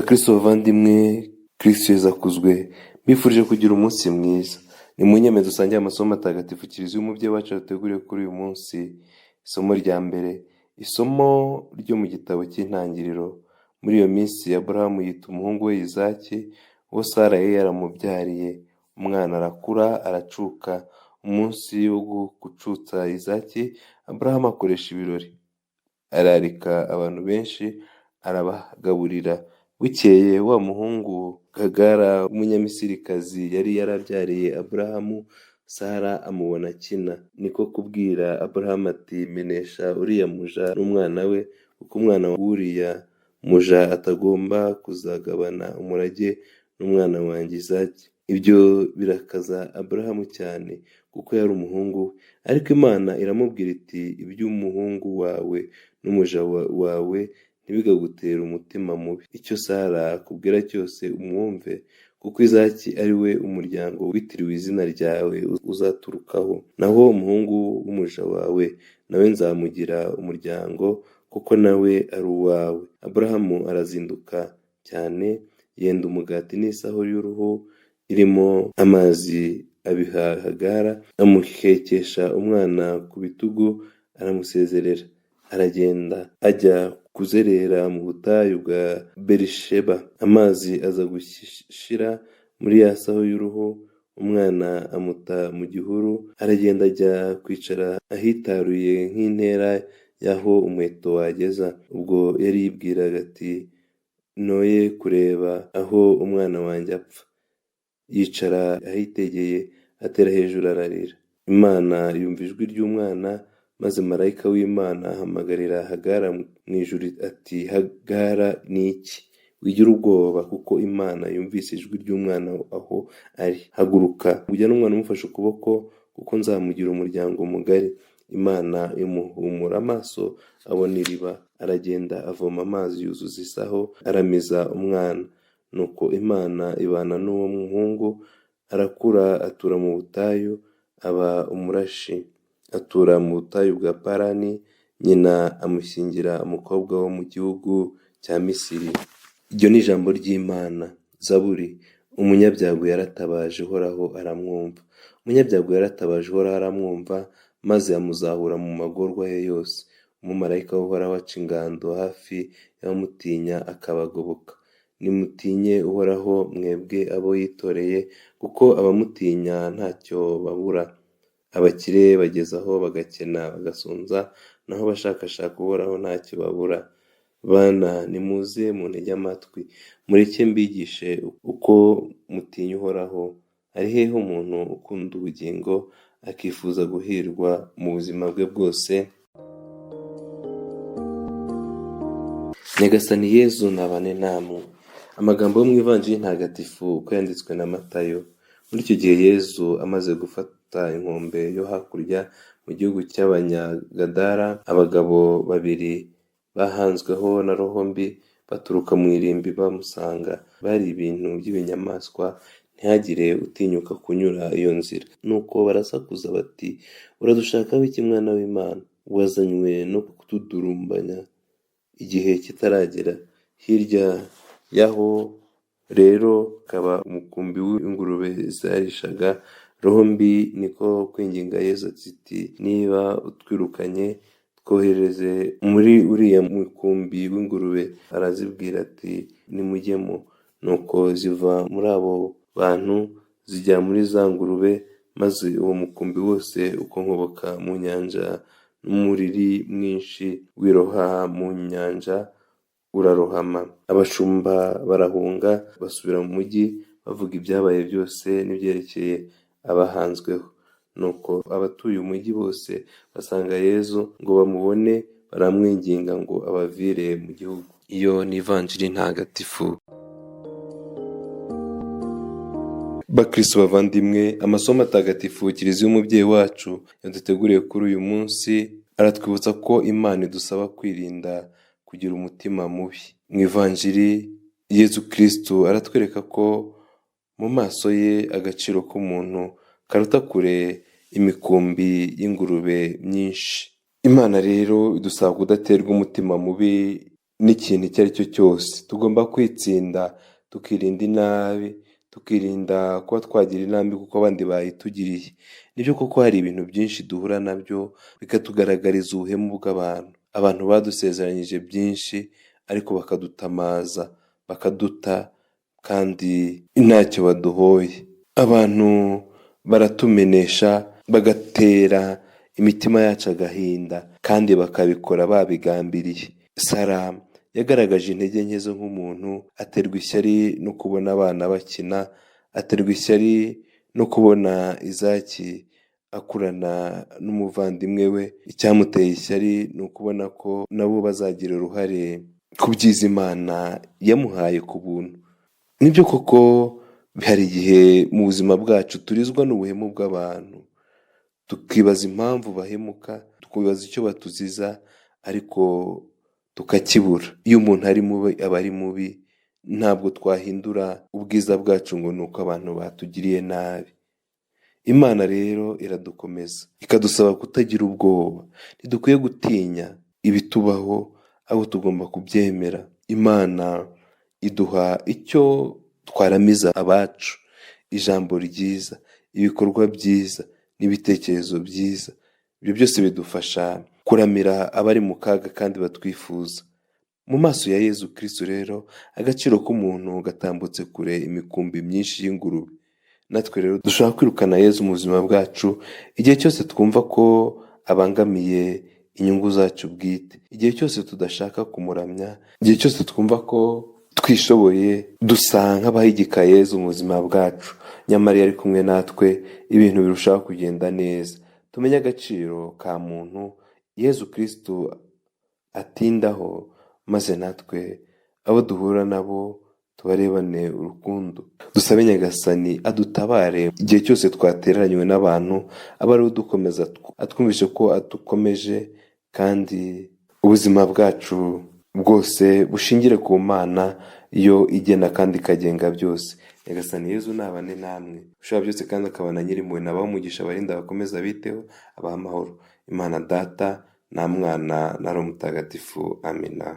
Bakristo bavandimwe, Kristo Yezu akuzwe, mbifurije kugira umunsi mwiza. Nimunyemere dusangire amasomo matagatifu Kiliziya umubyeyi wacu yaduteguriye kuri uyu munsi. Isomo rya mbere, isomo ryo mu gitabo cy'Intangiriro. Muri iyo minsi Aburahamu yita umuhungu we Izaki, uwo Sara yari yaramubyariye. Umwana arakura aracuka. Umunsi wo gucutsa Izaki, Aburahamu akoresha ibirori, ararika abantu benshi, arabagaburira. Bukeye wa muhungu Hagara w'Umunyamisirikazi yari yarabyariye Aburahamu, Sara amubona akina. Niko kubwira Aburahamu ati menesha uriya muja n'umwana we, kuko umwana w'uriya muja atagomba kuzagabana umurage n'umwana wanjye Izaki. Ibyo birakaza Aburahamu cyane, kuko yari umuhungu we. Ariko Imana iramubwira iti iby'umuhungu wawe n'umuja wawe ntibikagutere umutima mubi. Icyo Sara akubwira cyose umwumve, kuko Izaki ari we umuryango witiriwe izina ryawe uzaturukaho. Naho umuhungu w'umuja wawe nawe nzamugira umuryango, kuko nawe ari uwawe. Aburahamu arazinduka cyane, yenda umugati n'isaho y'uruhu irimo amazi, abiha Hagara, amuhekesha umwana ku bitugu, aramusezerera. Aragenda ajya kuzerera mu butayu bwa Berisheba. Amazi aza gushira muri ya saho y'uruhu, umwana amuta mu gihuru, aragenda ajya kwicara ahitaruye nk'intera y'aho umuheto wageza. Ubwo yari yibwiraga ati noye kureba aho umwana wanjye apfa. Yicara ahitegeye, atera hejuru ararira. Imana yumva ijwi ry'umwana, maze marayika w'Imana ahamagarira Hagara mu ijuru ati Hagara ni iki? Wigira ubwoba, kuko Imana yumvise ijwi ry'umwana aho ari. Haguruka ujyane umwana umufashe ukuboko, kuko nzamugira umuryango mugari. Imana imuhumura amaso abona iriba, aragenda avoma amazi yuzuza isaho, aramiza umwana. Nuko Imana ibana n'uwo muhungu, arakura atura mu butayu, aba umurashi. Atura mu butayu bwa Parani, nyina amushyingira umukobwa wo mu gihugu cya Misiri. Iryo ni ijambo ry'Imana. Zaburi. Umunyabyago yaratabaje Uhoraho aramwumva. Umunyabyago yaratabaje Uhoraho aramwumva, maze amuzahura mu magorwa ye yose. Umumarayika w'Uhoraho aca ingando hafi y'abamutinya akabagoboka. Nimutinye Uhoraho mwebwe abo yitoreye, kuko abamutinya ntacyo babura. Abakire bageze aho bagakena bagasonza, naho abashakashaka Uhoraho ntacyo babura. Bana, nimuze muntege amatwi, mureke mbigishe uko mutinya Uhoraho. Ari hehe umuntu ukunda ubugingo, akifuza guhirwa mu buzima bwe bwose? Nyagasani Yezu nabane namwe. Amagambo yo mu Ivanjiri ntagatifu uko yanditswe na Matayo. Muri icyo gihe Yezu amaze gufata inkombe yo hakurya mu gihugu cy'Abanyagadara, abagabo babiri bahanzweho na roho mbi baturuka mu irimbi bamusanga. Bari ibintu by'ibinyamaswa, ntihagire utinyuka kunyura iyo nzira. Nuko barasakuza bati uradushakaho iki mwana w'Imana? Wazanywe no kutudurumbanya igihe kitaragera. Hirya y'aho rero hakaba umukumbi w'ingurube zarishaga. Roho mbi niko kwinginga Yezu ziti niba utwirukanye twohereze muri uriya mukumbi w'ingurube. Arazibwira ati nimujyemo. Nuko ziva muri abo bantu zijya muri za ngurube, maze uwo mukumbi wose ukonkoboka mu nyanja n'umuriri mwinshi wiroha mu nyanja urarohama. Abashumba barahunga basubira mu mujyi bavuga ibyabaye byose n'ibyerekeye abahanzweho. Nuko abatuye umujyi bose basanga Yezu ngo bamubone, baramwinginga ngo abavire mu gihugu. Iyo ni Ivanjiri ntagatifu. Bakristo bavandimwe, amasomo atagatifu Kiliziya umubyeyi wacu yaduteguriye kuri uyu munsi aratwibutsa ko Imana idusaba kwirinda kugira umutima mubi. Mu Ivanjiri Yezu Kristo aratwereka ko mu maso ye agaciro k'umuntu karuta kure imikumbi y'ingurube myinshi. Imana rero idusaba kudaterwa umutima mubi n'ikintu icyo ari cyo cyose. Tugomba kwitsinda, tukirinda inabi, tukirinda kuba twagira inabi kuko abandi bayitugiriye. Nibyo koko hari ibintu byinshi duhura nabyo bikatugaragariza ubuhemu bw'abantu. Abantu badusezeranyije byinshi ariko bakadutamaza, bakaduta kandi ntacyo baduhoye. Abantu baratumenesha, bagatera imitima yacu agahinda kandi bakabikora babigambiriye. Sara yagaragaje intege nke ze nk'umuntu, aterwa ishyari no kubona abana bakina, aterwa ishyari no kubona Izaki akurana n'umuvandimwe we. Icyamuteye ishyari ni ukubona ko nabo bazagira uruhare ku byiza Imana yamuhaye ku buntu. Nibyo koko hari igihe mu buzima bwacu turizwa n'ubuhemu bw'abantu, tukibaza impamvu bahemuka, tukibaza icyo batuziza ariko tukakibura. Iyo umuntu ari mubi aba ari mubi, ntabwo twahindura ubwiza bwacu ngo ni uko abantu batugiriye nabi. Imana rero iradukomeza, ikadusaba kutagira ubwoba. Ntidukwiye gutinya ibitubaho, ahubwo tugomba kubyemera. Imana iduha icyo twaramiza abacu, ijambo ryiza, ibikorwa byiza n'ibitekerezo byiza. Ibyo byose bidufasha kuramira abari mu kaga kandi batwifuza. Mu maso ya Yezu Kristu rero, agaciro k'umuntu gatambutse kure imikumbi myinshi y'ingurube. Natwe rero dushobora kwirukana Yezu mu buzima bwacu igihe cyose twumva ko abangamiye inyungu zacu bwite, igihe cyose tudashaka kumuramya, igihe cyose twumva ko twishoboye, dusa nk'abahigika Yezu mu buzima bwacu. Nyamara iyo ari kumwe natwe ibintu birushaho kugenda neza. Tumenye agaciro ka muntu Yezu Kristu atindaho, maze natwe abo duhura nabo tubarebane urukundo. Dusabe Nyagasani adutabare igihe cyose twatereranywe n'abantu, abe ariwe udukomeza, atwumvishe ko adukomeje, kandi ubuzima bwacu bwose bushingire ku Mana yo igena kandi ikagenga byose. Nyagasani Yezu nabane namwe, ushobora byose kandi akaba na Nyirimpuhwe, nabahe umugisha, abarinde, abakomeze, abiteho, abahe amahoro. Imana Data na Mwana na Roho Mutagatifu. Amina.